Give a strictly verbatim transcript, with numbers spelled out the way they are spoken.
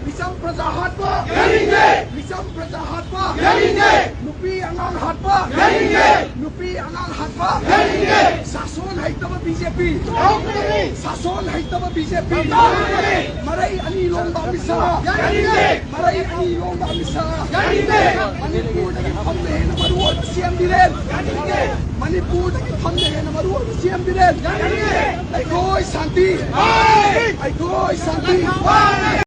ꯃꯤꯆꯝ ꯄ꯭ꯔꯖꯥ ꯍꯥꯠꯄ ꯌꯥꯅꯤꯡꯗꯦ꯫ ꯃꯤꯆꯝ ꯄ꯭ꯔꯖꯥ ꯍꯥꯠꯄ ꯌꯥꯅꯤꯡꯗꯦ꯫ ꯅꯨꯄꯤ ꯑꯉꯥꯡ ꯍꯥꯠꯄ ꯌꯥꯅꯤꯡꯗꯦ꯫ ꯅꯨꯄꯤ ꯑꯉꯥꯡ ꯍꯥꯠꯄ ꯌꯥꯅꯤꯡꯗꯦ꯫ ꯁꯥꯁꯣꯟ ꯍꯩꯇꯕ ꯕꯤ ꯖꯦ ꯄꯤ꯫ ꯇꯧꯒꯅꯤ꯫ ꯁꯥꯁꯣꯟ ꯍꯩꯇꯕ ꯕꯤ ꯖꯦ ꯄꯤ꯫ ꯇꯧꯒꯅꯤ꯫ ꯃꯔꯩ ꯑꯅꯤ ꯂꯣꯟꯕ ꯑꯃꯤꯠ ꯁꯥꯍ꯫ ꯌꯥꯅꯤꯡꯗꯦ꯫ ꯃꯔꯩ ꯑꯅꯤ ꯂꯣꯟꯕ ꯑꯃꯤꯠ ꯁꯥꯍ꯫ ꯌꯥꯅꯤꯡꯗꯦ꯫ ꯃꯅꯤꯄꯨꯔꯗꯒꯤ ꯐꯝꯅ ꯍꯦꯟꯅ ꯃꯔꯨ ꯑꯣꯏꯕ ꯁꯤ ꯑꯦꯝ ꯕꯤꯔꯦꯟ꯫ ꯌꯥꯅꯤꯡꯗꯦ꯫ ꯃꯅꯤꯄꯨꯔꯗꯒꯤ ꯐꯝꯅ ꯍꯦꯟꯅ ꯃꯔꯨ ꯑꯣꯏꯕ ꯁꯤ ꯑꯦꯝ ꯕꯤꯔꯦꯟ꯫ ꯌꯥꯅꯤꯡꯗꯦ꯫ ꯑꯩꯈꯣꯏ ꯁꯥꯟꯇꯤ꯫ ꯍꯣꯏ꯫ ꯑꯩꯈꯣꯏ ꯁꯥꯟꯇꯤ꯫ ꯍꯣꯏ꯫